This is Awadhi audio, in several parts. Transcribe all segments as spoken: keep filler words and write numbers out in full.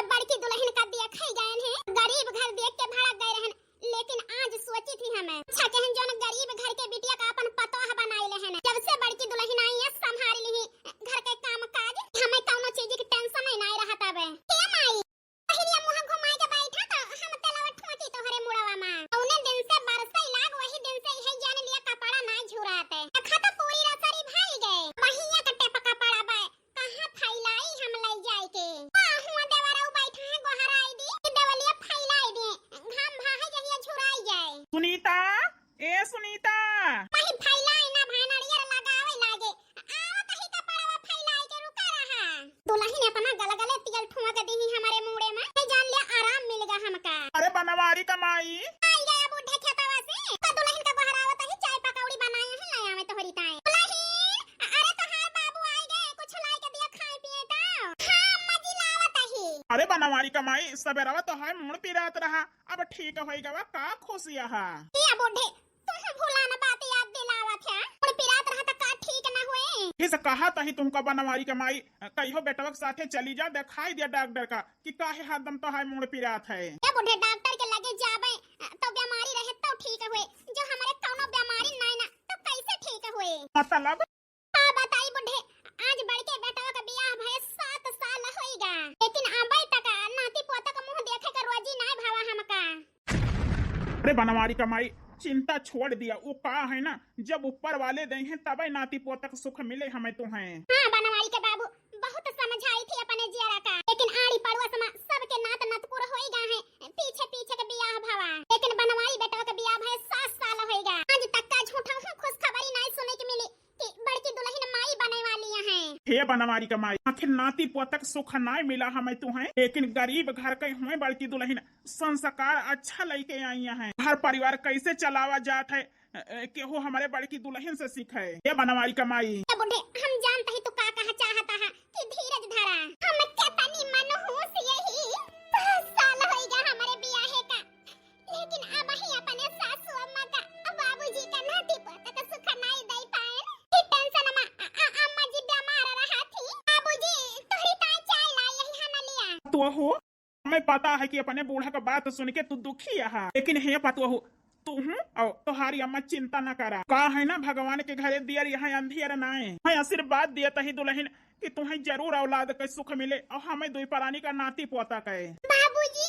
बड़की दुलहिन का देखइ गएन हैं, गरीब घर देख के भड़क गए रहन, लेकिन आज सोचित ही हमें, अच्छा कहन जौन गरीब घर के बिटिया का अपन पतोह बनाइ लेहन। जब से बड़की दुलहिन आई है, संभाल लिही घर के काम काज, हमें कौनो चीज की tension ही नाहीं रहत अब। हे माई, पहिले मुँह घुमाइ के बैठा तो हम तेलवा ठोंकी तोहरे मुड़वा मा। उन्हें दिन से बरसइ लाग, वही दिन से इहे जान लिया कपड़ा नाहीं झुरात। देखा तो पूरी रसरी भइ गए, बहिया के टेप कपड़ा बा, कहाँ फैलाई हम लइ जाए के। आ, हुआँ देवरऊ बैठा है, गोहराइ दी, देवलिया फैलाइ दे, घाम भा है जहिया झुराइ जाए। सुनीता, ए सुनीता। कहीं फैलाई ना भाई, नरियर लगावे लागे। आवत ही कपड़वा फैलाई के रुका रहा। दुलहिन एतना गलगले तियल ठुमक दीही हमरे मूड़े मा, हे जान लिया आराम मिल गा हमका। अरे बनवारी क माई। आइ गया बूढ़े खेतवा से, तो दुलहिन का गोहरावत ही चाय पकौड़ी बनाए ही लाया में तोहरी ताए। दुलहिन, अरे तोहार बाबू आइ गए, कुछ लाइ के दिया खाए पिए का। हाँ अम्मा जी लावत ही। अरे बनवारी क माई, सबेरवा तो है मूड़ पिरात रहा, अब ठीक होइ गवा, का खुशी अहा? ए बूढ़े, तुम भुलान बात याद दिलावत है। मूड़ पिरात रहा त का ठीक न हुए? इस कहा तही तुमका बनवारी क माई, कहियो बेटवा के साथे चली जा, देखाइ दिया डॉक्टर का कि काहे हरदम तोहार मूड़ पिरात है। ए बूढ़े, डॉक्टर के लगे जाबे तो बीमारी रहे तो ठीक हुए, जो हमरे कौनो बीमारी नाहीं ना तो कैसे ठीक हुए? मतलब? का बताई बूढ़े, आज बड़के बेटवा का बियाह भये सात साल होइगा, लेकिन अबे तक नाती पोता का मुँह देखे का रोजी नाहीं भावा हमका। अरे बनवारी क माई, चिंता छोड़ दिया, वो का है ना, जब ऊपर वाले देइहैं तबे नाती पोता का सुख मिले हमें तुहैं। हाँ बनवारी के बाबू, बहुत समझाई थी अपने जियरा का, लेकिन आड़ी पड़ोस मा सबके नात नतपुर होइगा है, पीछे पीछे के बियाह भवा, लेकिन बनवारी बेटवा का बियाह भये सात साल होइगा, आज तक का झूठा हूँ खुशखबरी नाहीं सुने के मिली कि बड़की दुलहिन माई बने वाली हैं। हे बनवारी क माई, आखिर नाती पोता का सुख नाहीं मिला हमें तुहैं, लेकिन गरीब घर के हुए बड़की दुलहिन संस्कार अच्छा लइके आई हैं। घर परिवार कैसे चलावा जात है, अ, अ, केहू हमरे बड़की दुलहिन से सीखे। हे बनवारी क माई। ए बूढ़े, हम जानत ही तू का कहा चाहत हा कि धीरज धरा। हम केतनी मनहूस यही, दस साल होइगा हमरे बियाहे का, लेकिन अबही अपने सासू अम्मा का, बाबूजी का नाती पोता का सुख नाहीं दइ पाएन। ई tension मा अ-, अ-, अम्मा जी बीमार रहा थी। बाबूजी, तोहरी ताई चाय लाई यही हना लिया। तो हो, हमें पता है कि अपने बूढ़ा का बात सुन के तू दुखी अहा, लेकिन हे पतोहू, तू हूँ और तोहारी अम्मा चिंता न करा। का है ना, भगवान के घरे दियर यहाँ अंधियर नाए है। आशीर्वाद दिया तही दुलहिन कि तुहैं जरूर औलाद के सुख मिले और हमें दुई परानी का नाती पोता के। बाबूजी,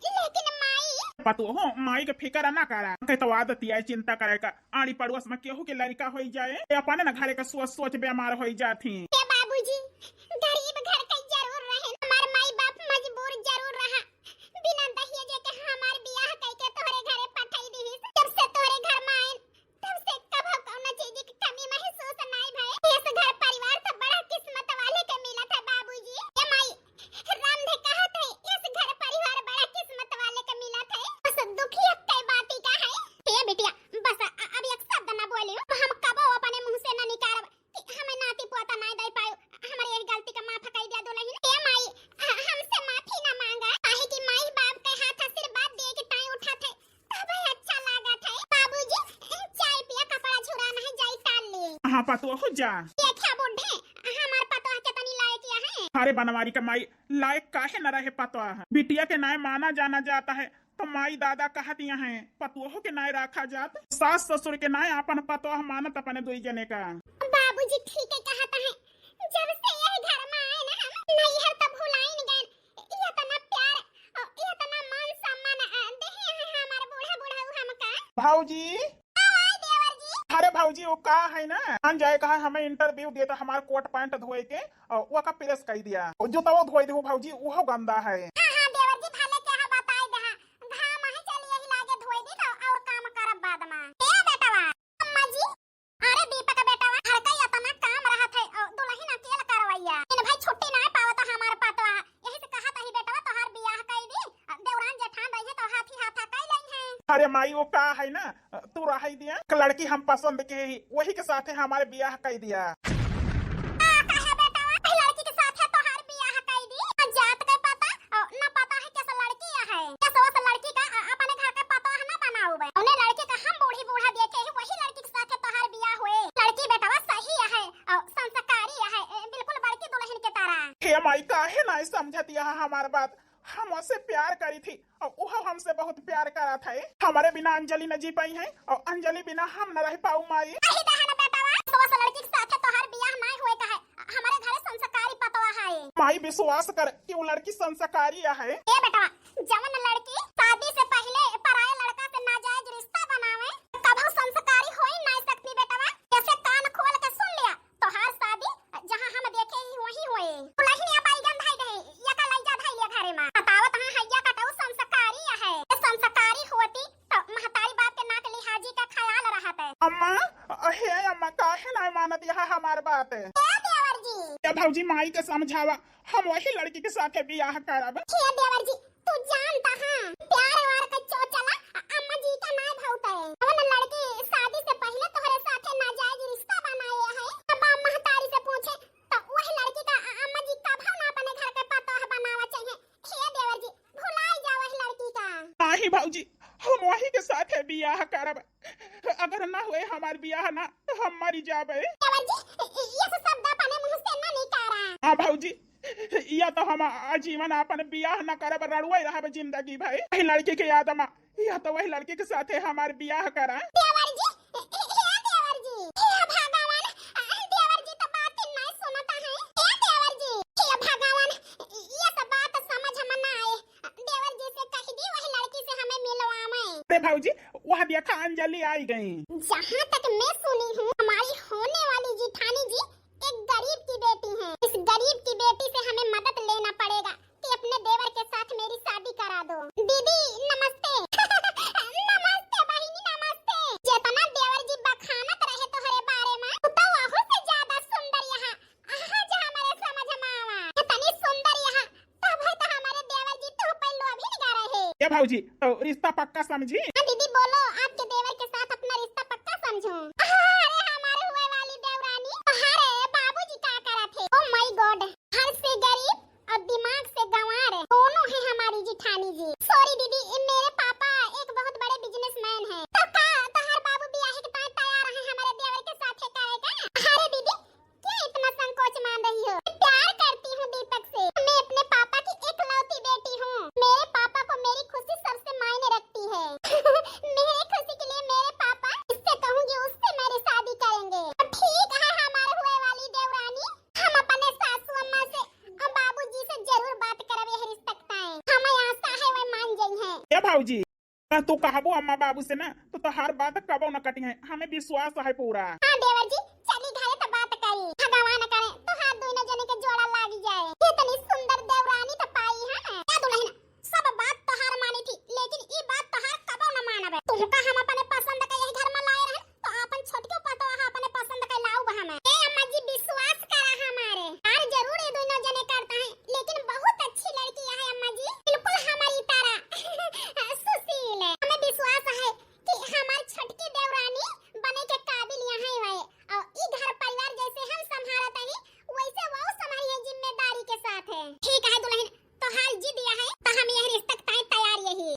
लेकिन माई। पतोहू, माई के फिकर ना करा, के तो आदत है चिंता करे का। आड़ी पड़ोस मा केहू के लड़िका होइ जाए, ये अपने न घरे का सोच सोच बीमार होइ जात ही। ए बाबूजी, गरीब घर के जरूर रहे, हमार माई बाप मजबूर जरूर रहा, बिना दहेज के हमार बियाह कइके तोहरे घरे पठाई दिहिस। जब से तोहरे घर मा आएन, तब से कभो कौनो चीज की कमी महसूस नाई भए। इस घर परिवार तो बड़ा किस्मत वाले के मिलत है बाबूजी। ए माई, रामधे कहत है, इस घर परिवार बड़ा किस्मत वाले के मिलत है। बस दुखी अक्के बाती का है। ए बिटिया, बस अ-, अब एक शब्द ना बोलियो, हम कबो अपने मुँह से ना निकारब कि हमें नाती पोता नाई दे पायो। हमारे एक गलती का माफ कई दिया दुलहिन। ए माई, ह-, हमसे माफी ना मांगा, काहे कि माई बाप के हाथ आशीर्वाद दिए के ताई उठा थे, तबे अच्छा लागत है। बाबूजी, चाय पिया, कपड़ा झुरा नहीं जाई टाल ले। हाँ पतोहू जा। देखा बूढ़े, हमार पतोह कितनी लायक है। अरे बनवारी का माई, लायक काहे न रहे पतोह? बिटिया के नाय माना जाना जाता है, तो माई दादा कहत यहाँ है, पतोह के नाय राखा जात, सास ससुर के नाय आपन पतोह मानत अपने दुई जने का। बाबूजी ठीक है कहत है, जब से यह घर में आए ना हम, नैहर तो भुलाइन गए, इतना प्यार और इतना मान सम्मान, अ, देहे हैं हमार बूढ़ा बुढ़ऊ हमका। भौजी। हाँ, देवर जी। अरे भौजी, वो का है ना, जान जाए कहा हमें interview देता, हमार कोट पैंट धोए के, और वो का press कर दिया। और जूता वो धोए दे भौजी, वो गंदा है। हाँ, हाँ, देवर जी, भले के हाँ बताए दे, हाँ। घाम है, चल यही लागे धोए दी तो और काम करब बाद में। ए बेटवा, अम्मा जी, अरे दीपक बेटवा, घर का इतना काम रहत है, और दुलहिन अकेल करवैया। इन भाई छुट्टी ना पावत हमार पतवा, यही से कहत ही बेटवा तोहार बियाह कई दी, देवरान जेठान रही है तो हाथी हाथा कई लई है। अरे माई, वो का है ना, तू रही दिया, एक लड़की हम पसंद के ही, वही के साथे हमारे बियाह कई दिया। आ, काहे बेटवा, ई लड़की के साथे तोहार बियाह कई दी, ना जात के पता, और ना पता है कैसा लड़की है, कैसा उस लड़की का, अ, अपने घर के पतवा ना बनाऊ बे, उन्हें लड़की का हम बूढ़ी बूढ़ा देखे ही, वही लड़की के साथे तोहार बियाह हुए। लड़की बेटवा सही है और संस्कारी है, ए, बिल्कुल बड़की दुलहिन के तरह। हे माई, काहे नाई समझत यह हमार बात? हम ओसे प्यार करी थी और उहो हमसे बहुत प्यार करत है। हमरे बिना अंजलि न जी पाई है और अंजलि बिना हम न रह पाऊ माई। अही दहन बेटवा, तो उस लड़की के साथे तोहार बियाह नाय होए का है। हमरे घरे संस्कारी पतवा है। माई विश्वास कर कि वो लड़की संस्कारी है। ए बेटवा, जवन लड़की शादी से पहिले पराए लड़का से नाजायज रिश्ता बनावे, कभू संस्कारी हो ही नाय सकती बेटवा। जैसे कान खोल के सुन लिया, तोहार शादी जहाँ हम देखे ही वही होए। दुलहिनिया बैगन धई दे, या का लइजा धई लिया घरे मा। बतावत हाँ हैया कटऊ संस्कारी है। संस्कारी होती तो महतारी बाप के नाक लिहाजी का ख्याल रहत है। अम्मा, हे अम्मा, काहे ना मानत यहाँ हमार बात? ए देवर जी। ए भौजी, माई के समझावा, हम वही लड़की के साथे बियाह करब। हे देवर जी, तू जानता हाँ, प्यार वार का चोचला अ-, अम्मा जी का नाय भौते। जवन लड़की शादी से पहिले तोहरे साथे नाजायज रिश्ता बनाए है, अब महतारी से पूछे तो वही लड़की का अ-, अम्मा जी कभो ना अपने घर के पतोह बनावा चाहिए। हे देवर जी, भुलाई जा वही लड़की का। नाही भौजी, हम वही के साथे बियाह करब। अगर ना होए हमार बियाह ना, तो हम मरी जाबे। देवर जी, इ-, इ-, ये सब शब्द अपने मुंह से ना निकारा। हाँ भौजी, या तो हम आजीवन अपन बियाह न करब, रड़ुए रहब जिंदगी भर। वही लड़की के याद मा, या तो वही लड़की के साथे हमार बियाह करा। देवर जी, हे देवर जी, हे भगवान, देवर जी तो बात नहीं सुनता है। हे देवर जी, हे भगवान, ये सब बात समझ में ना आए। देवर जी से कह दी वही लड़की से हमें मिलवावे। अरे भौजी, वह देखा अंजलि आई गई। जहाँ तक मैं सुनी हूँ, हमारी होने वाली जिठानी जी एक गरीब की बेटी हैं। इस गरीब की बेटी से हमें मदद लेना पड़ेगा कि अपने देवर के साथ मेरी शादी करा दो। दीदी नमस्ते। नमस्ते बहिनी नमस्ते। जितना देवर जी बखानत रहे तोहरे बारे में, तो वहू से ज्यादा सुंदर यहाँ। आहा, जा हमारे समझ में आवा। इतनी सुंदर यहाँ, तब है तो हमारे देवर जी तो पहले अभी निकारा है। ए भौजी, तो रिश्ता पक्का समझी? हाँ दीदी, बोलो, आपके देवर के साथ अपना रिश्ता पक्का समझूं। अरे हमारे हुए वाली देवरानी, तुम्हारे बाबूजी का करत है? Oh my God, घर से गरीब और दिमाग से गंवार है, दोनों है हमारी जिठानी जी। Sorry दीदी, ये मेरे पापा एक बहुत बड़े businessman हैं। तो का तोहार बाबू बियाह के ताई तैयार है हमारे देवर के साथ है करे का? अरे दीदी, क्यों इतना संकोच मान रही हो? मैं प्यार करती हूँ दीपक से। मैं अपने पापा की इकलौती बेटी हूँ। मेरे पापा को मेरी खुशी सबसे मायने रखती है। मेरी खुशी के लिए मेरे पापा जिससे कहूँगी उससे मेरी शादी करेंगे। तो ठीक है हमारे हुए वाली देवरानी, हम अपने सासू अम्मा से और बाबूजी से जरूर बात करब यह रिश्ता के ताई। हमें आशा है वे मान जाई हैं। ए भौजी, अगर तू कहबो अम्मा बाबू से ना, तो तोहार बात कबो न कटी है, हमें विश्वास है पूरा। हाँ देवर जी, चली घरे तो बात करी। भगवान करे तो हाथ दोनों जने के जोड़ा लागी जाए। इतनी सुंदर देवरानी तो पाई है। क्या दुल्हन, सब बात तोहार मानी थी, लेकिन ई बात तोहार कबो न मानबे। तुमका हम अपने पसंद का यही घर में लाए रहन, तो अपन छोटके पतोह अपने पसंद के लाऊ बा हमें। ए अम्मा जी, विश्वास करा हमारे। प्यार जरूर ये दोनों जने करता है, लेकिन बहुत अच्छी लड़की है अम्मा जी, बिल्कुल हमारी तरह सुशील है। हमें विश्वास है कि हमार छोटकी देवरानी बने के काबिल यहाँ है, और ई घर परिवार जैसे हम संभालत हई, वैसे वो संभाली है जिम्मेदारी के साथ है। ठीक है दुल्हन, तो हाल जिद यह है, तो हम यह रिश्ता के ताई तैयार यही।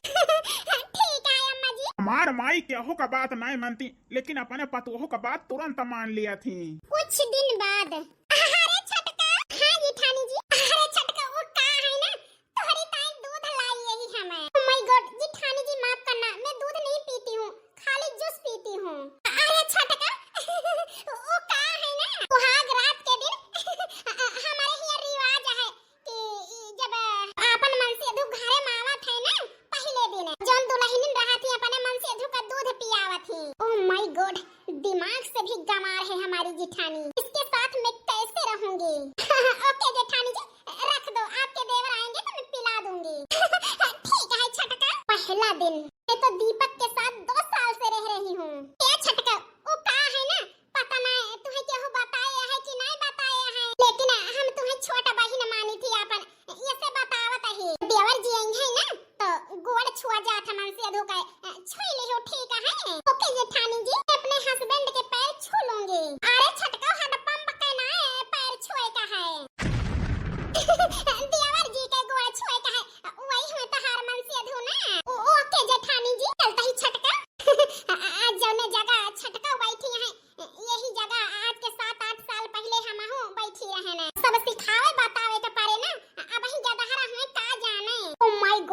ठीक है अम्मा जी। हमार माई केहू का बात नाय मानती, लेकिन अपने पतोह का बात तुरंत मान लिया थी। कुछ दिन बाद। अरे छटका। हाँ जिठानी जी। अरे छटका, वो का है ना, तोहरी ताई दूध लाई यही हमें। Oh my God, जिठानी जी माफ करना, मैं दूध नहीं पीती हूँ, खाली जूस पीती हूँ। अरे छटका, वो का है ना, सुहाग रात के दिन हमारे यहाँ रिवाज है कि जब आपन मनसेधू घरे में आवत है ना, पहले दिन जौन दुल्हनिन रहत ही, अपने मनसेधू का दूध पियावत ही। Oh my God, दिमाग से भी गंवार है हमारी जिठानी, इसके साथ मैं कैसे रहूंगी? OK जेठानी जी, रख दो, आपके देवर आएंगे तो मैं पिला दूंगी। ठीक है छटका। पहला दिन, मैं तो दीपक के साथ दो साल से रह रही हूँ। ए छटका, वो का है ना, पता ना तुहे केहू बताए है कि नहीं बताए है, लेकिन हम तुहे छोटा बहिन मानी थी आपन, इसे बतावत ही। देवर जी आई है ना, तो गोड़ छुआ जात हमन से अधो का, अ, छुई लिहो, ठीक है? OK जेठानी जी, मैं अपने husband के पैर छू लूंगी। अरे छटका, hand pump के ना पैर छुए का है। देवर जी के गोड़ छुए का है, वही हुए तो हारमन से अधो ना। ओ, OK जेठानी जी, चलता ही छटका। आ, आ, जौने जगह छटका बैठी है, यही जगह आज के सात आठ साल पहले हमहू बैठी रहे ना। सब सिखावे बतावे के पड़े ना। अबही गदहरा हुए का जाने। Oh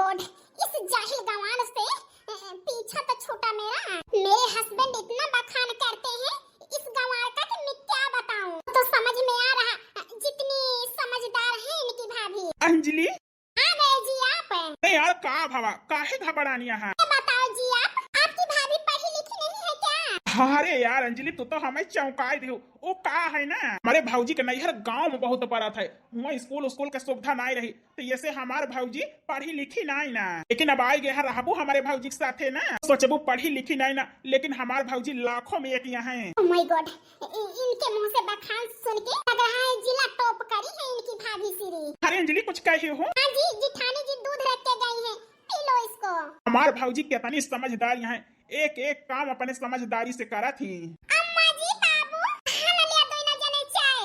God, इस जाहिल गंवार से, अ, पीछा तो छूटा मेरा। मेरे husband इतना बखान करते हैं इस गंवार का कि मैं क्या बताऊं। तो समझ में आ रहा, अ, जितनी समझदार है इनकी भाभी। अंजलि। आ गए जी आप। नहीं यार, का भवा, काहे घबरानी है? ये बताओ जी आप, आपकी भाभी पढ़ी लिखी नहीं है क्या? अरे यार अंजलि, तू तो हमें चौंकाई दियो। वो का है ना, हमारे भौजी के नैहर गांव में बहुत पड़त है, वहाँ स्कूल, स्कूल के सुविधा नहीं रही, तो ये से हमार भौजी पढ़ी लिखी नहीं ना। लेकिन अब आई गए हैं रहबू हमारे भौजी के साथे ना, सोचबू पढ़ी लिखी नहीं ना, लेकिन हमार भौजी लाखों में एक यहाँ है। Oh my God, इ-, इनके मुंह से बखान सुन के लग रहा है जिला top करी है इनकी भाभी श्री। अरे अंजलि, कुछ कहे हो? हाँ जी, जिठानी जी दूध रख के गई हैं, पी लो इसको। हमार भौजी कितनी समझदार यहाँ है, एक एक काम अपने समझदारी से करा थी। अम्मा जी, बाबू, खाना लिया दो ना जने चाय।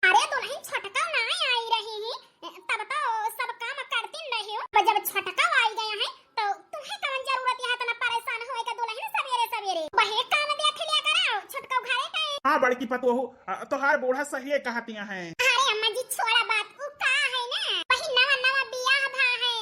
अरे दुलहिन, छोटका ना आई रही ही, तब तो सब काम करतीन रही हो। अब जब छोटका आई गया है, तो तुम्हें कौन जरूरत है इतना परेशान होए का दुलहिन सवेरे सवेरे? वही काम देख लिया करो, छोटका घरे का है। हाँ बड़की पतोहू, अ, तोहार बूढ़ा सही कहती हैं। अरे अम्मा जी, छोड़ा बात, वो का है ना, वही नवा नवा बियाह भा है,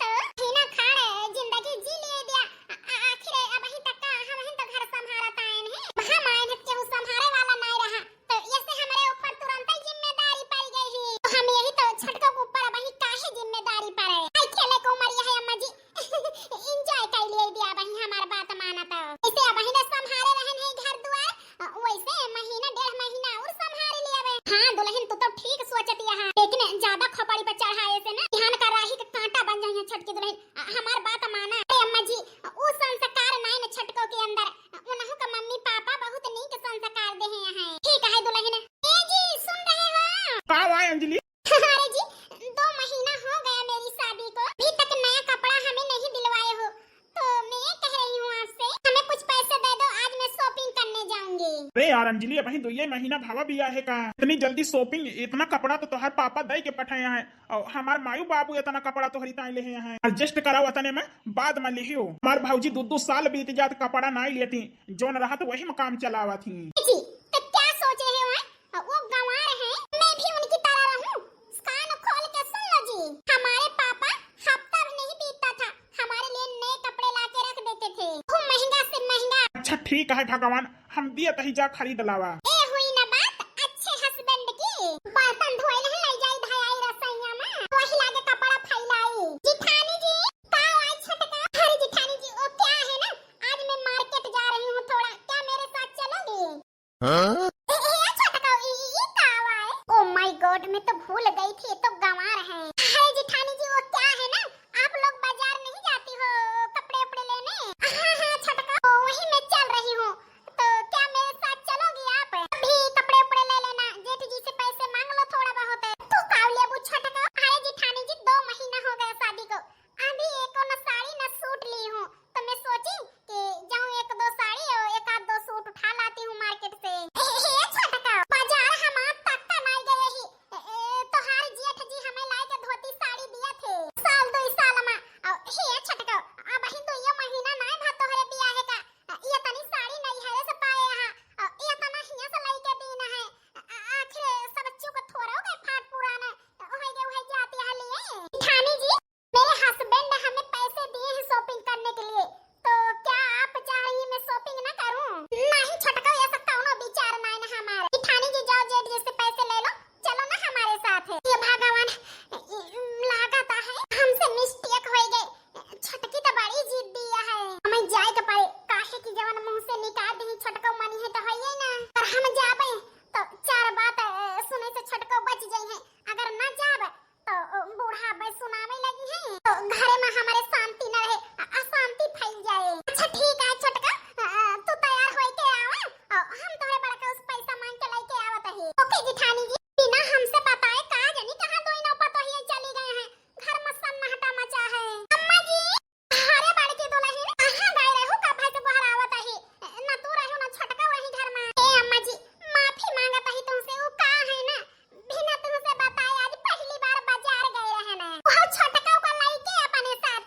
तो हिना खाड़ जिंदगी जी लिए दिया। आ-, आ-, आखिर अब ही तक का हम ही तो घर संभारत आए हैं। हम आए हैं, केहू संभारे वाला नहीं रहा, तो ये से हमारे ऊपर तुरंत ही जिम्मेदारी पड़ गई ही। तो हम यही तो छोटका के ऊपर अब ही काहे जिम्मेदारी पड़े? आई खेले को उमर यह है अम्मा जी, enjoy कर लिए दिया अब ही हमार बात माना तो। इसे अब ही ना संभारे रहन है घर दुआर, अ, वैसे महीना डेढ़ महीना और संभाल लियावे। हाँ दुलहिन, तू तो ठीक सोचत यहाँ, लेकिन ज्यादा खोपड़ी पे चढ़ाए से ना बिहान का राही के कांटा बन जाइए छोटकी दुलहिन। अ, हमार बात माना। अरे अम्मा जी, उ संस्कार नाई न छोटको के अंदर, अ, उनहु का मम्मी पापा बहुत नीक संस्कार देहे हैं। ठीक है दुलहिन। ए जी, सुन रहे हो? का हुआ अंजलि? अरे जी, दो महीना हो गया मेरी शादी को, अभी तक नया कपड़ा हमें नहीं दिलवाए हो, तो मैं ये कह रही हूँ आपसे, हमें कुछ पैसे दे दो, आज मैं shopping करने जाऊंगी। अरे यार अंजलि, अबहीं दुइये महीना भवा बियाहे का, इतनी जल्दी shopping? इतना कपड़ा तो तोहार पापा दई के पठाए हैं, और हमार मायू बाबू इतना कपड़ा तोहरी ताई लेहे हैं। Adjust कराओ, अतने में बाद में लिहियो। हमार भौजी दो दो साल बीत जात कपड़ा नाई लेती, जोन रहत वही में काम चलावत ही। जी, तो क्या सोचे हो, हैं? वो गंवार हैं, मैं भी उनकी तरह रहूं? कान खोल के सुन लो जी, हमारे पापा हफ्ता भी नहीं बीतता था, हमारे लिए नए कपड़े ला के रख देते थे, खूब महंगा से महंगा। अच्छा ठीक है भगवान, हम दिया तही जा खरीद लावा। ए हुई ना बात अच्छे husband की, बर्तन धोए नहीं लाई जाई धाई रसोईया में, वही लागे कपड़ा फैलाई। जिठानी जी, का आज छोटका? अरे जिठानी जी, वो क्या है ना, आज मैं market जा रही हूँ थोड़ा, क्या मेरे साथ चलोगी? हाँ? ए, ए, ए, छोटका, ई, ई, ई का आवा है? Oh my God, मैं तो भूल गई थी, ये तो गंवार है। अरे जिठानी जी, वो क्या है ना, आप लोग बाजार नहीं जाती हो कपड़े उपड़े लेने? हाँ, हाँ, छोटका, ओ, वही मैं चल रही हूँ। तो क्या मेरे साथ चलोगी आप? अभी कपड़े उपड़े ले लेना, जेठ जी से पैसे मांग लो थोड़ा बहुत। तू का लेबू छोटका? अरे जिठानी जी, दो महीना हो गया शादी को, अभी एको न साड़ी न सूट ली हूँ, तो मैं सोची कि जाऊँ एक दो साड़ी और एक आध दो सूट उठा लाती हूँ market से। ए, ए, ए, छोटका, बाजार हम आज तक का नहीं गए ही। ए, ए, तोहार जेठ जी हमें लाई के धोती साड़ी दिया थे साल दो साल में। और हे छोटका, अब ही दुइये महीना नहीं भा तोहरे बियाहे का, ये तनी साड़ी नहीं है से पाए यहाँ, और ये तना हिया से लाई के दीन है। आ-, आखिर सब चुक थोड़ा हो गए, फाट पुराना हो गए, वही जाती है लिए। थानी जी, मेरे husband हमें पैसे दिए हैं shopping करने के लिए, तो क्या आप चाह रही हैं मैं shopping ना करूं? नहीं छोटका, ऐसा कौनो विचार नहीं ना हमारे। थानी जी जाओ, जेठ जी से पैसे ले लो, चलो ना हमारे साथ है। ये भगवान, लागत है हमसे mistake हो गई। छोटकी तो बड़ी जिद्दी है, हमें जाए के पड़े, काहे कि जवन मुंह से निकाल दी छोटका मनी है तो है ही ना, पर हम जाबे तो चार बात, अ, सुने से छोटका बच जाई है, अगर ना जाबे तो, अ, बूढ़ा अब्बे सुनावे लगी है, तो घरे में हमारे शांति न रहे, अ, अशांति फैल जाए। अच्छा ठीक है छोटका, अ, अ, तू तैयार होए के आवा, अ, हम तोहरे बड़का उस पैसा मांग के लेके आवत ही। OK जिठानी जी, बिना हमसे बताए का जानी कहाँ दोई नौपतोहिया चली गए हैं, घर में सन्नाटा मचा है। अम्मा जी, अरे बड़की दुलहिन, कहाँ गए रहो? का भाई से गोहरावत ही? ना तू रहो, ना छोटका रही घर में। ए अम्मा जी, माफी मांगत ही तुमसे, वो का है ना, बिना तुमसे बताए आज पहली बार बाजार गए रहे ना। वो छोटका को लेके अपने साथ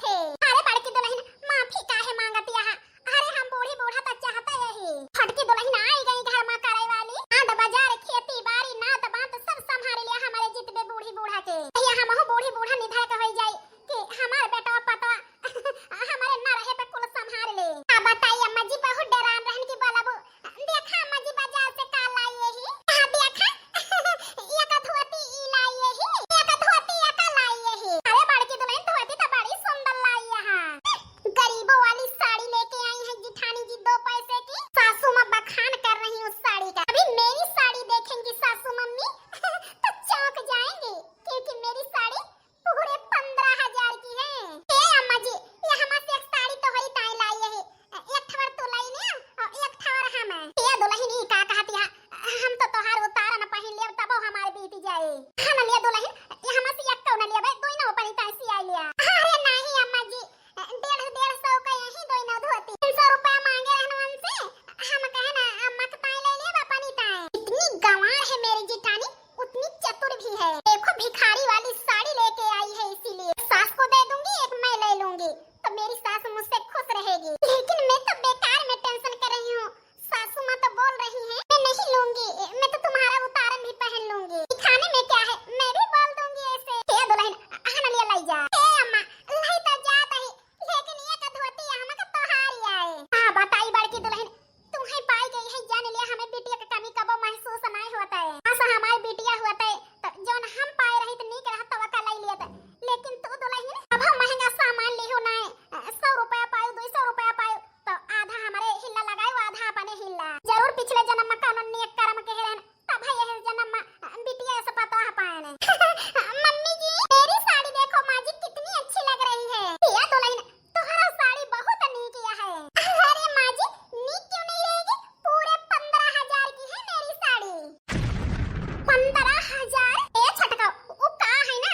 अपनी ताई सियाई लिया। अरे नहीं अम्मा जी, डेढ़, डेढ़ सौ का यही दोई नौ धोती। तीन सौ रुपया मांगे रहन उनसे, हम कहे ना, अम्मा के ताई ले लेब अपनी ताई। इतनी गंवार है मेरी जिठानी, उतनी चतुर भी है। देखो, भिखारी वाली साड़ी लेके आई है, इसीलिए सास को दे दूंगी, एक मैं ले लूंगी, तो मेरी सास मुझसे खुश रहेगी। लेकिन मैं तो बेकार में टेंशन कर रही हूँ, सासू माँ तो बोल रही है, मैं नहीं लूंगी, मैं तो तुम्हारा उतारन भी पहन लूंगी। दिखाने में क्या है, मैं भी बोल दूंगी ऐसे। हे दुल्हन, अहन लिया लाई जा। हे अम्मा, लाई तो जात ही, लेकिन ये का धोती हमका तोहार आए। हाँ, बताई बड़की दुल्हन, तुम्हें पाई गई है, जान लिया हमें बिटिया के कमी कबो महसूस नहीं होता है। हाँ, सा हमारी बिटिया होता है, तो जौन हम पाए रही तो नीक रहा तो वका लाई लिया था। लेकिन तू दुल्हन, अब हम महंगा सामान लिहो ना, सौ रुपया पायो, दो सौ रुपया पायो, तो आधा हमारे हिल्ला लगाए, आधा अपने हिल्ला। जरूर पिछले जन्म में कौनो नेक कर्म के रहन, तब है यह जन्म में बिटिया से पतोह पाए ने। मम्मी जी, मेरी साड़ी देखो माँ जी, कितनी अच्छी लग रही है। या दुल्हन, तुम्हारा साड़ी बहुत नीक है। अरे माँ जी, नीक क्यों नहीं रहेगी? पूरे पन्द्रह हजार की है मेरी साड़ी। पन्द्रह हजार? ए छटका, उ का है ना,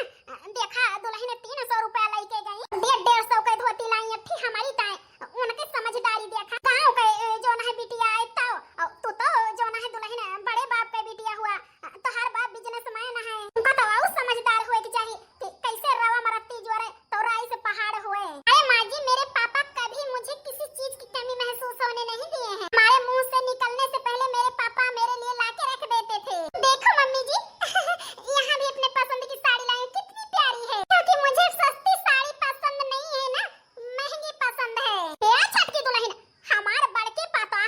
देखा दुल्हन तीन सौ रुपया लेके गई, डेढ़, डेढ़ सौ के धोती लाई, अठी हमारी ताए, उनके समझदारी देखा। गाँव के, ए, जौन है बिटिया है तो, अ, तू तो जौन है दुल्हन बड़े बाप के बिटिया हुआ, अ, तोहार बाप businessman है, उनका तो और समझदार होए के चाहिए कि कैसे रवा मरती जोरे तो राई से पहाड़ हुए। अरे माँ जी, मेरे पापा कभी मुझे किसी चीज की कमी महसूस होने नहीं दिए हैं। हमारे मुंह से निकलने से पहले मेरे पापा मेरे लिए ला के रख देते थे। देखो मम्मी जी, यहाँ भी अपने पसंद की साड़ी लाई हूँ, कितनी प्यारी है, क्योंकि मुझे सस्ती साड़ी पसंद नहीं है ना, महंगी पसंद है। ए छटकी दुल्हन, हमार बड़के पापा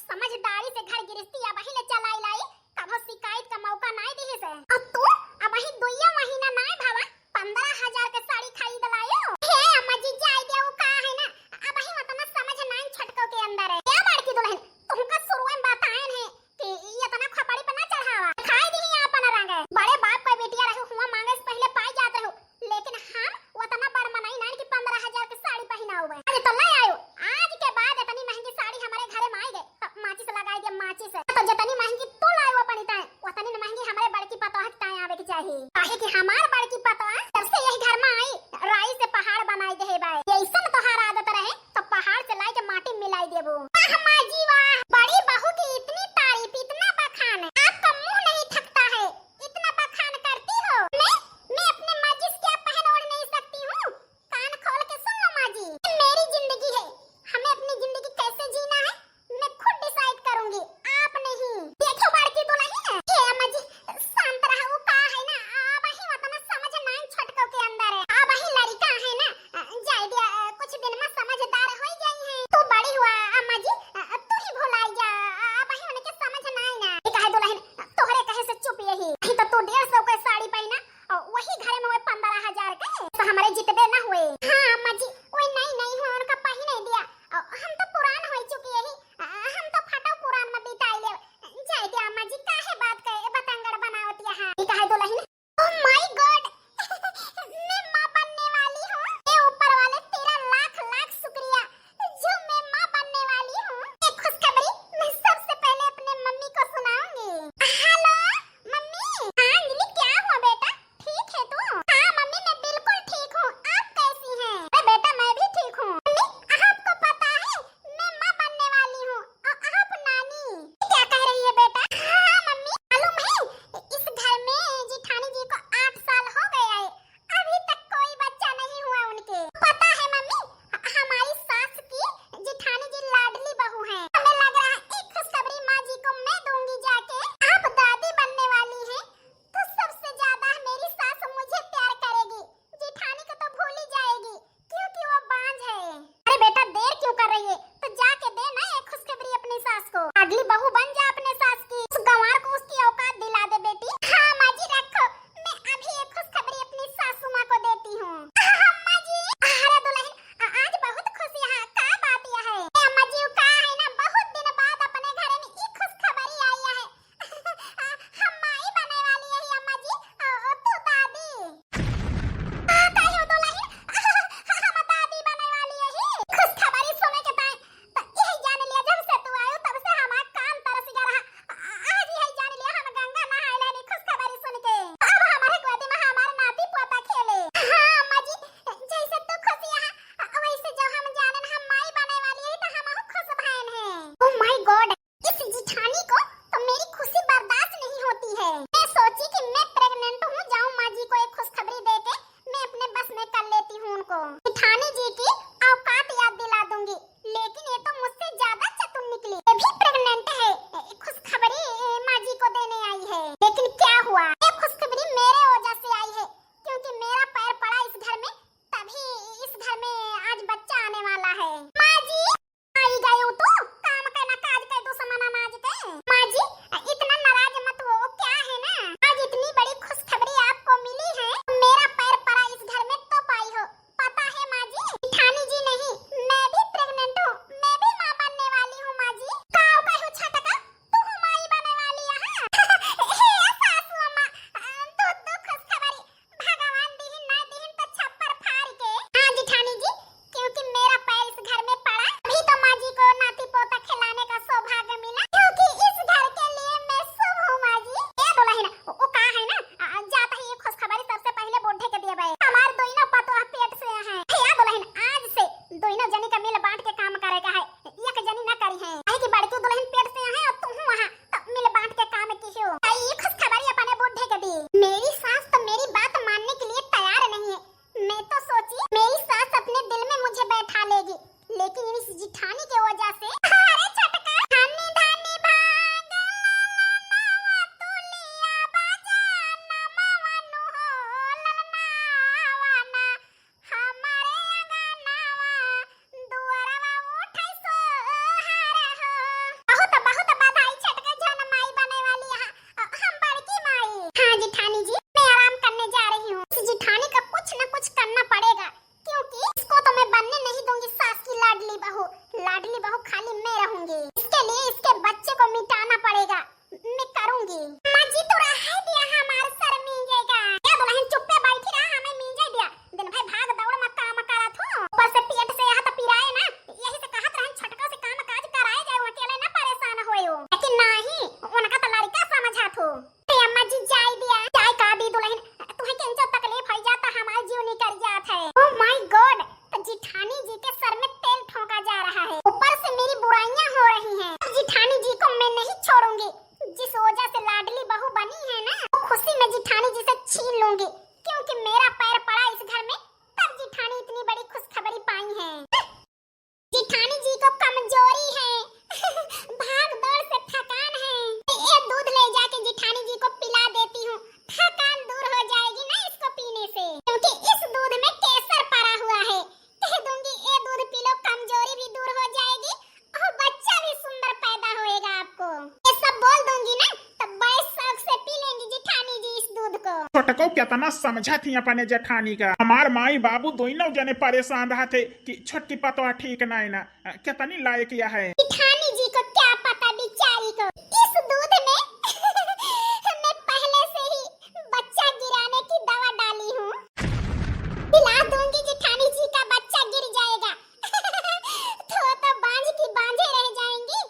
समझदारी से घर गृहस्थी अबही ले चलाई लाई, कभो शिकायत का मौका नाय दिहिस। और तू अबही दुइया महीना नाय भवा, पन्द्रह हजार के साड़ी खरीद लायो। हे अम्मा जी, जाय दे, उ का है ना, अबही उतना समझ नाय छटको के अंदर है। ए बड़की दुल्हन, तुमका शुरुए में बताएन है कि ई इतना खोपड़ी पे ना चढ़ावा। खाई दिही आपन रंग। बड़े बाप का बिटिया रहू, हुआ मांगे से पहले पाई जात रहू। लेकिन हम उतना बड़ मनई नाय कि पन्द्रह हजार के साड़ी पहिनावे। अरे तो ले आयो, आज के बाद इतनी महंगी साड़ी हमारे घरे में आई गए, तो माचिस लगाई दे, माचिस। तो जितनी महंगी तू लायो अपनी ताए, उतनी न महंगी हमारे बड़की पतोह के ताए आवे के चाहिए। काहे कि हमार बड़की पतोह जब से यही घर में आई, राई से पहाड़ बनाई दे है बाए। ये ऐसन तोहार आदत रहे, तो पहाड़ से लाई के माटी मिलाई देबो। वाह माँ जी वाह, बड़ी बहू की इतनी तारीफ, इतना बखान, आपका मुंह नहीं थकता है, इतना बखान करती हो। मैं, मैं अपने मर्जी से क्या पहन ओढ़ नहीं सकती हूँ? कान खोल के सुन लो माँ जी, ये मेरी जिंदगी है, हमें अपनी जिंदगी कैसे जीना है, मैं खुद decide करूंगी, आप नहीं। देखो बड़की दुल्हन, ए अम्मा जी, शांत रहो, उ का है ना, अबही उतना समझ नाय छटको के अंदर है, अबही लड़का है ना, जाय दे, कुछ दिन में समझदार हो जाई है। तू बड़ी हुआ अम्मा जी, तू ही भुलाई जा, अबही उनके समझ नाय ना। ये कहे दुल्हन, तोहरे कहे से चुप यही, नहीं तो तू डेढ़ सौ के साड़ी पहिना, और वही घरे में वही पन्द्रह हजार के, तो हमारे जितबे ना हुए। हाँ अम्मा जी, वही नई नई हुआ, उनका पहिने दिया, और हम तो पुरान हो चुकी यही, हम तो फटो पुरान में बिताई ले। जाय दे अम्मा जी, काहे बात के बतंगड़ बनावत यहाँ? ये कहे दुल्हन, Oh my God, मैं माँ बनने वाली हूँ। हे ऊपर वाले, तेरा लाख लाख शुक्रिया जो मैं माँ बनने वाली हूँ। ये खुशखबरी मैं सबसे पहले अपने मम्मी को सुनाऊंगी। हेलो मम्मी। हाँ अंजलि, क्या हुआ बेटा, ठीक है तू? हाँ मम्मी, मैं बिल्कुल ठीक हूँ, आप कैसी हैं? मुझे बैठा लेगी, लेकिन इस जिठानी के वजह से। अरे छोटका, धानी धानी भाग ललनवा, तुलिया बजा नमवा नु हो ललनवा ना, हमारे अंगनवा दुअरवा उठै सोहर हो। बहुत बहुत बधाई छोटका, जौन माई बने वाली है, हम बड़की माई। हाँ जिठानी जी, मैं आराम करने जा रही हूँ। इस जिठानी का कुछ न कुछ करना पड़ेगा, क्योंकि इसको तो मैं बनने नहीं दूंगी सास की लाडली बहू। लाडली बहू खाली मैं रहूंगी। इसके लिए इसके बच्चे को मिटाना पड़ेगा, मैं करूंगी। अम्मा जी, तू रहे दिया हमार सर मींजे का। ए दुलहिन चुप्पे बैठी रहा, हमें मींजे दिया। दिन भर भाग दौड़ में काम करत हो, ऊपर से पेट से यहाँ तो पिराए ना। यही से कहत रहन छोटका से काम काज कराए जाए, अकेले ना परेशान होए हो। लेकिन नाही, उनका तो लड़का समझत हो। ए अम्मा जी, जाए दिया। जाए का दी दुलहिन, तुहे किंचो तकलीफ होइ जाता, हमार जीव निकल जात है। Oh my God, तो जिठानी जी के सर में तेल ठोंका जा रहा है, ऊपर से मेरी बुराइयां हो रही हैं। अब जिठानी जी को मैं नहीं छोड़ूंगी, जिस वजह से लाडली बहू बनी है ना, वो खुशी में जिठानी जी से छीन लूंगी, क्योंकि मेरा पैर पड़ा इस घर में, तब जिठानी इतनी बड़ी खुशखबरी पाई है। जिठानी जी को कमजोरी है, भाग दौड़ से थकान है। ये दूध ले जाके जिठानी जी को पिला देती हूँ, थकान दूर हो जाएगी ना इसको पीने से, क्योंकि इस दूध में केसर पड़ा हुआ है। कह दूंगी, ये दूध पी लो, कमजोरी भी दूर हो जाएगी और बच्चा भी सुंदर पैदा होएगा आपको। ये सब बोल दूंगी ना, तो बड़े शौक से पी लेंगी जिठानी जी इस दूध को। छोटको कितना समझत ही अपने जेठानी का। हमार माई बाबू दोनों जने परेशान रहत है कि छोटकी पतोह ठीक नाई ना, कितनी लायक यह है। जिठानी जी को क्या पता बेचारी को, इस दूध में मैं पहले से ही बच्चा गिराने की दवा डाली हूँ। पिला दूंगी जिठानी जी का बच्चा गिर जाएगा। तो, तो बांझ की बांझे रह जाएंगी।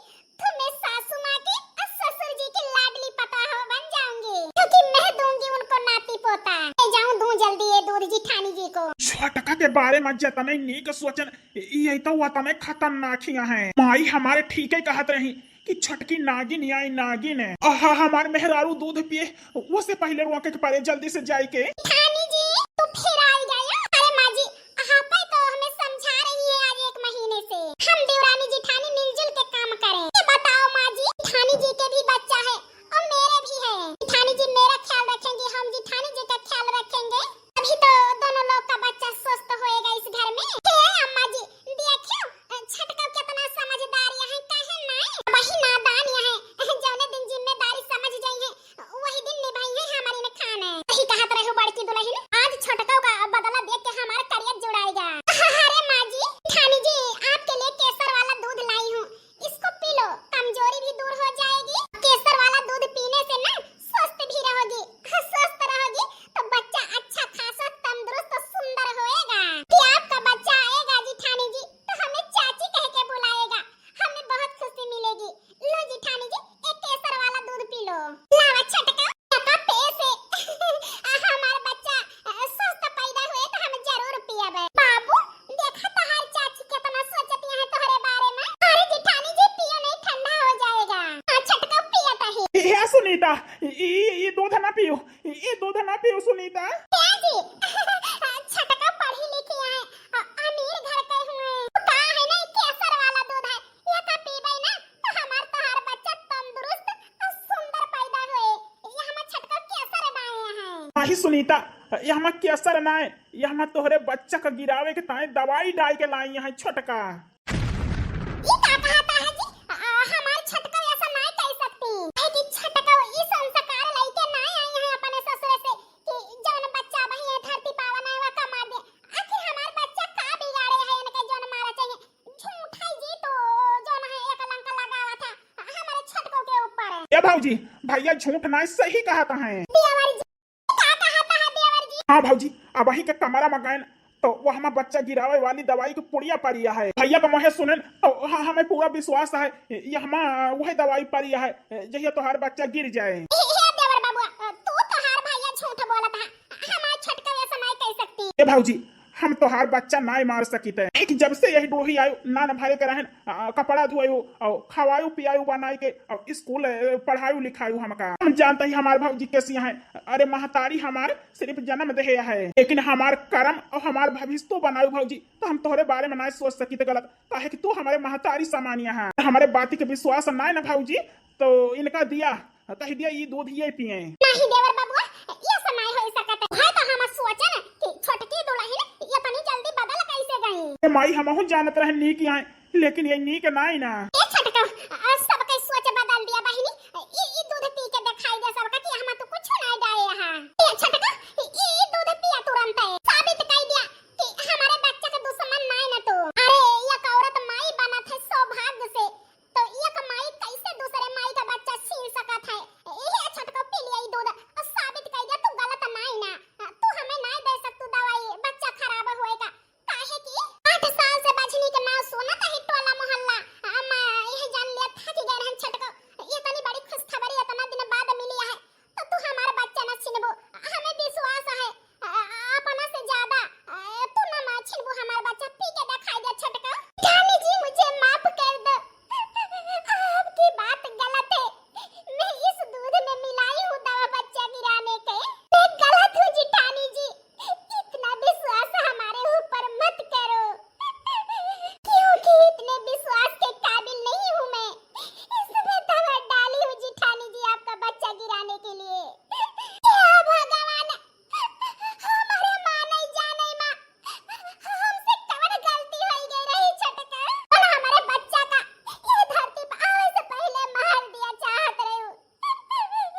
तो मैं सासू माँ की और ससुर जी की लाडली पतोह बन जाऊंगी, क्योंकि मैं दूंगी उनको नाती पोता। ले जाऊं, दूं जल्दी ये दूध जिठानी जी को। छोटका के बारे में जतने नीक सोचन, ये तो वतने खतरनाक ही है। माई हमारे ठीके कहत रही कि छोटकी नागिन आई नागिन है। आहा, हमार मेहरारू दूध पिए, वो से पहले रोके के पड़े, जल्दी से जाए के। जिठानी जी, तू फिर आई गया। अरे माँ जी, आप ही तो हमें समझा रही है आज एक महीने से। हम देवरानी जिठानी मिलजुल के काम करें। ये बताओ माँ जी, जिठानी जी के भी बच्चा है और मेरे भी है। जिठानी जी मेरा ख्याल रखेंगी, हम जिठानी जी का ख्याल रखेंगे, तभी तो दोनों लोग का बच्चा स्वस्थ होएगा इस घर में। हे अम्मा जी, देखियो, छोटका कितना समझदार यहाँ, कहे नहीं, वही नादान यहाँ, जौने दिन जिम्मेदारी समझ जाई है, वही दिन निभाई है हमारी ने खान है। वही कहत रहे हो बड़की दुलहिन, आज छोटका का बदला देख के हमारा करियर जुड़ाएगा। अरे माँ जी, जिठानी जी, आपके लिए केसर वाला दूध लाई हूँ, इसको पी लो, कमजोरी भी दूर हो जाएगी। केसर वाला दूध पीने से ना स्वस्थ भी रहोगी, स्वस्थ रहोगी तो बच्चा अच्छा खासा तंदुरुस्त सुंदर होएगा। कि आपका बच्चा आएगा जिठानी जी तो हमें चाची कह के बुलाएगा, हमें बहुत खुशी मिलेगी। लो जिठानी जी, एक केसर वाला दूध पी लो। लावा छोटका, का पे से हमार बच्चा, अ, स्वस्थ पैदा हुए तो हम जरूर पियबे। बाबू, देखा तोहार चाची कितना सोचती है तोहरे बारे में। अरे जिठानी जी, पियो नहीं, ठंडा हो जाएगा। हाँ, छोटका पियत है। ए, ए, सुनीता, ई, ई, ई दूध ना पियो, ई, ई दूध ना पियो सुनीता। ए जी, छोटका पढ़ी लिखी है, अ, अमीर घर के हुए। का है ना, ई केसर वाला दूध है, ये का पीबे ना, तो हमार तोहार बच्चा तंदुरुस्त और सुंदर पैदा होए। ये हमार छोटका केसर डाए हैं। नाही सुनीता, ये हमार केसर ना है, ये हमार तोहरे बच्चा का गिरावे के ताए दवाई डाल के लाई है छोटका। ये का कहता है जी? आ, हमार छोटका ऐसा ना कह सकती। काहे कि छोटका ई संस्कार लइके ना आई है अपने ससुर से कि जौन बच्चा वही है धरती पावन है, वह का मार दे। आखिर हमार बच्चा का बिगाड़े है इनके जौन मारा चाहिए? झूठा जी तो जौन है एक लंका लगावा था हमारे छोटको के ऊपर। ए भौजी, भैया झूठ ना सही कहत हैं। देवर जी, का कहत है देवर जी? हाँ भौजी, अबही के कमरा में गए तो वो हमार बच्चा गिरावे वाली दवाई के पुड़िया परिया है। भैया का मुँहे सुने तो ह-, हमें पूरा विश्वास है, ये हमार वही दवाई परिया है, जहिया तोहार बच्चा गिर जाए। हे, हे देवर बाबू, तू तोहार भैया झूठ बोलत है, हमार छोटका ऐसा नहीं कह सकती। ए भौजी, हम तोहार बच्चा नाय मार सकित है। एक जब से यही डोही आयु, ना नहाए के रहन, आ, कपड़ा धोयु, और खवायु पियायु बनाई के, और स्कूल, ए, पढ़ायु लिखायु हमका। हम जानत ही हमार भौजी कैसी है। अरे महतारी हमार सिर्फ जन्म देहे है, लेकिन हमार कर्म और हमार भविष्य तो बनायु भौजी, तो हम तोहरे बारे में नाय सोच सकित गलत, काहे कि तू हमारे महतारी समानिया है। हमारे बाती के विश्वास नाय ना भौजी, तो इनका दिया, कह दिया, "ई दूध ये पिए।" नहीं देवर बबुआ, ये सब नहीं हो सकत है। है तो हम सोचन कि छोटकी दुल्हन इतनी जल्दी बदल कैसे गई? ए माई, हमहू जानत रहे नीक आए, लेकिन ये नीक नाई ना। ए छोटका, आ, सबके सोच बदल दिया बहिनी। ई, ई दूध पी के दिखाई दे सबका कि हम तो कुछ नहीं डाले यहाँ। ए छोटका, ई, ई दूध पिया तुरंत है। साबित कर दिया कि हमारे बच्चा का दुश्मन नाई ना तू। अरे, एक औरत माई बनत है सौभाग्य से, तो एक माई कैसे दूसरे माई का बच्चा छीन सकत है? ए छोटका, पी लिया ई दूध और साबित कर दिया तू गलत नाई ना। तू हमें नाई दे सकतू दवाई, बच्चा खराब होएगा। काहे कि आठ साल से बझनी के नाव सुनत है टोला मोहल्ला। अम्मा, यह जान लिया था कि गए रहन छोटका, इतनी बड़ी खुशखबरी इतना दिन बाद मिली है, तो तू हमारा बच्चा ना छीनबो। हमें विश्वास है, अ, अ, अपना से ज्यादा, अ, तू ना माँ छीनबो हमारा बच्चा। पी के दिखाई दे छोटका। रानी जी, मुझे माफ कर दो, आपकी बात गलत है। मैं इस दूध में मिलाई हूँ दवा बच्चा गिराने के। मैं गलत हूँ जिठानी जी, इतना विश्वास हमारे ऊपर मत करो, क्योंकि इतने विश्वास के काबिल नहीं हूँ मैं। इसमें दवा डाली हूँ जिठानी जी, आपका बच्चा गिराने के लिए। हे भगवान, हमारे माँ नहीं जाने माँ, हमसे कवन गलती होई गई रही छोटका? और हमारे बच्चा का ये धरती पर आवे से पहले मार दिया चाहत रहे हो।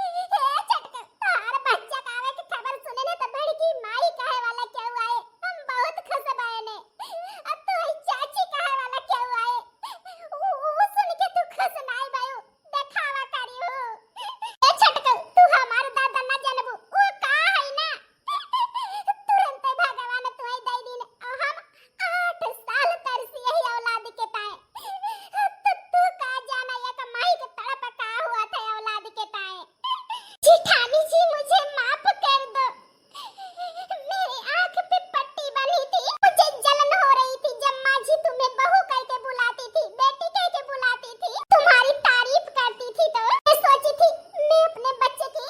हे छोटका, तोहार बच्चा का आवे के खबर सुने ना तो बड़की माई कहे वाला क्या हुआ है? हम बहुत खुश भए ने। अब तो हई चाची कहे वाला क्या हुआ है? ऊ, ऊ सुन के तू खुश नाई बायू। देखावा करी हो। ए छोटकू, तू हमार दादा ना जानबू, ऊ का है ना? तुरंते भगवान तुहे दे दीन, और हम आठ साल तरसी यही औलाद के ताए। तो तू का जाना एक माई के तड़प का हुआ था औलाद के ताए। जिठानी जी, मुझे माफ कर दो। मेरी आँख पे पट्टी बंधी थी, मुझे जलन हो रही थी जब माँ जी तुम्हें बहू कह के बुलाती थी, बेटी कह के बुलाती थी, तुम्हारी तारीफ करती थी तो मैं सोची थी मैं अपने बच्चे की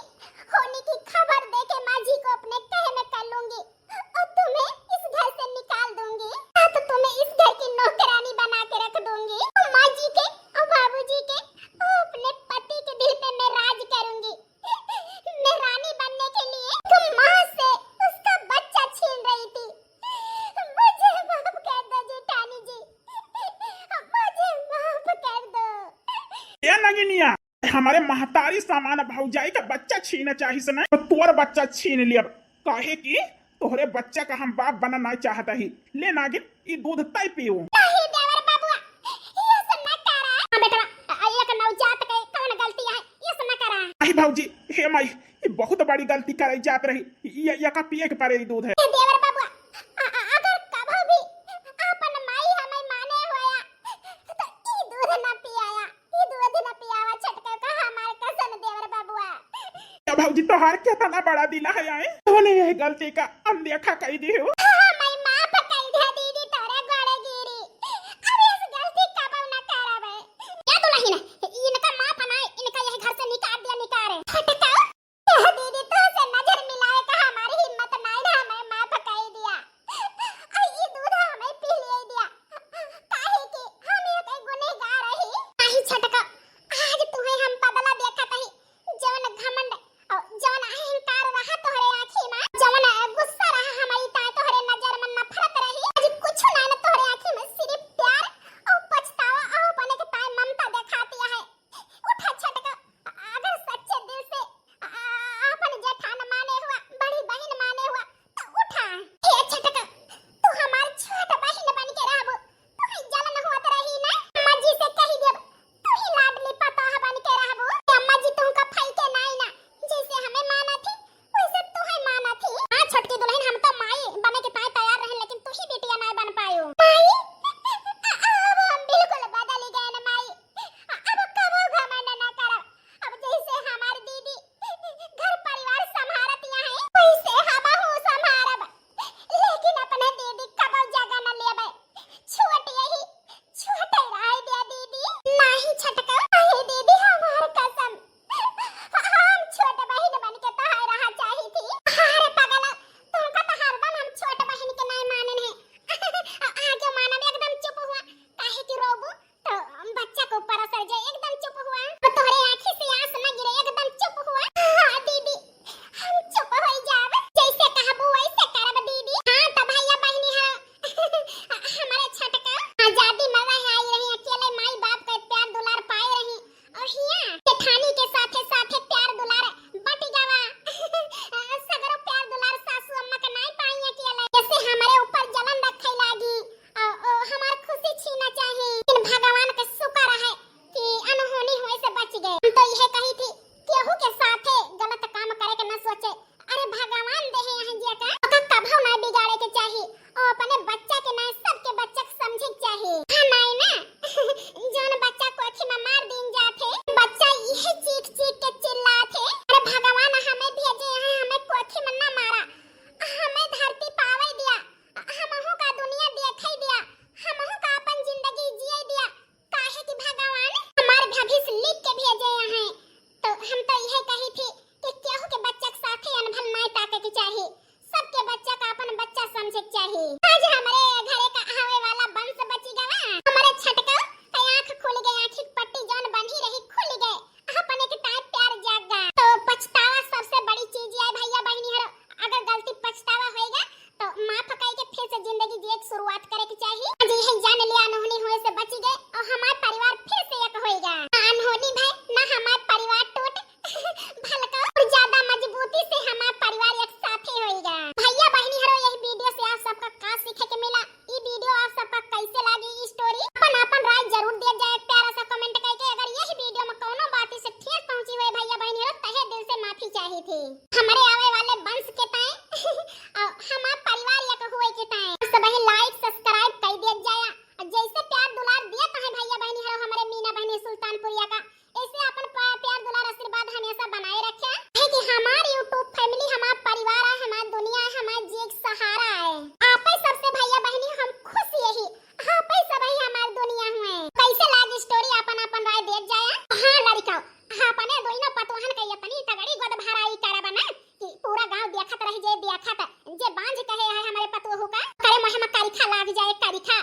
होने की खबर दे के माँ जी को अपने कहे में कर लूंगी और तुम्हें इस घर से निकाल दूंगी, या तो तुम्हें इस घर की नौकरानी बना के रख दूंगी और माँ जी के और बाबूजी के और अपने पति के दिल पे मैं राज करूंगी। मैं रानी बनने के लिए एक माँ से उसका बच्चा छीन रही थी। मुझे माफ कर दो जेठानी जी, मुझे माफ कर दो। ए नगिनिया, हमारे महतारी समान भौजाई का बच्चा छीने चाहिस ना, तो तोर बच्चा छीन लियब, काहे कि तोहरे बच्चा का हम बाप बनना नहीं चाहत ही। ले नागिन, ई दूध तय पियो। नहीं देवर बबुआ, ये सब न करा। हाँ बेटवा, अ, अ, एक नवजात के कौन गलती है, ये सब न करा। आई भौजी, हे माई, ई बहुत बड़ी गलती करे जात रही। ये, ये का पिए के परे ई दूध है। ए देवर बबुआ, अ, अ, अगर कभो भी आपन माई हमें माने होया, तो ई दूध न पियाया। ई दूध न पियावा छोटका का हमार कसम देवर बबुआ। ए भौजी, तोहार केतना बड़ा दिल है, आए? तूने यह गलती का अनदेखा कई दी हो। हाँ, मैं माफ कई दे दीदी, तोरे गोड़े गिरी। अब इस गलती कबो न करबे। या दुल्हन, इनका माफ ना, इनका यह घर से निकाल दिया, निकाल। छोटका, ए दीदी, तोसे नजर मिलावे का हमारी हिम्मत नाई ना, हमें माफ कई दिया। आ ई दूध हमें पी लिए दिया। काहे कि हम एक गुनहगार रही। नहीं छोटका, आज तुम्हें हम बदला देखत ही। जवन घमंड और जवन अहंकार रहा तोहरे आँखी में, जवन गुस्सा रहा हमारी ताए तोहरे एक शुरुआत करे के चाही। आज यही जान लिया, अनहोनी होए से बची गए और हमार परिवार फिर से एक होएगा। ना अनहोनी भय, ना हमार परिवार टूट, भलका और ज्यादा मजबूती से हमार परिवार एक साथे होएगा। भैया बहनी हरो, यही वीडियो से आप सबका का सीखे के मिला? ई वीडियो आप सबका कैसे लागी? ई स्टोरी अपन अपन राय जरूर दिया जाए, प्यारा सा कमेंट करके। अगर यही वीडियो में कौनो बात से ठेस पहुंची हुए भैया बहनी हरो, तहे दिल से माफी चाही थी। हमारे आवे वाले वंश के ताए और हमार परिवार एक हुए के ताए। आप सब ही लाइक सब्सक्राइब कर दिया जाए। और जैसे प्यार दुलार दिया ताए भैया बहनी हरो हमारे मीना बहनी सुल्तानपुरिया का, ऐसे अपन प-, प्यार दुलार आशीर्वाद हमेशा बनाए रखे। काहे कि हमार YouTube फैमिली हमार परिवार है, हमार दुनिया है, हमार जिए के सहारा है। आप ही सबसे भैया बहनी हम खुश यही, आप ही सब ही हमार दुनिया हुए। कैसे लाग स्टोरी? अपन अपन राय देत जाया। हाँ लड़का, अपने दोनों पतोहन के इतनी तगड़ी गोद भराई करब ना कि पूरा गांव देखत रह जे, देखत जे बांझ कहे है हमारे पतोहू का, करे मुँह में करिखा लाग जाए, करिखा।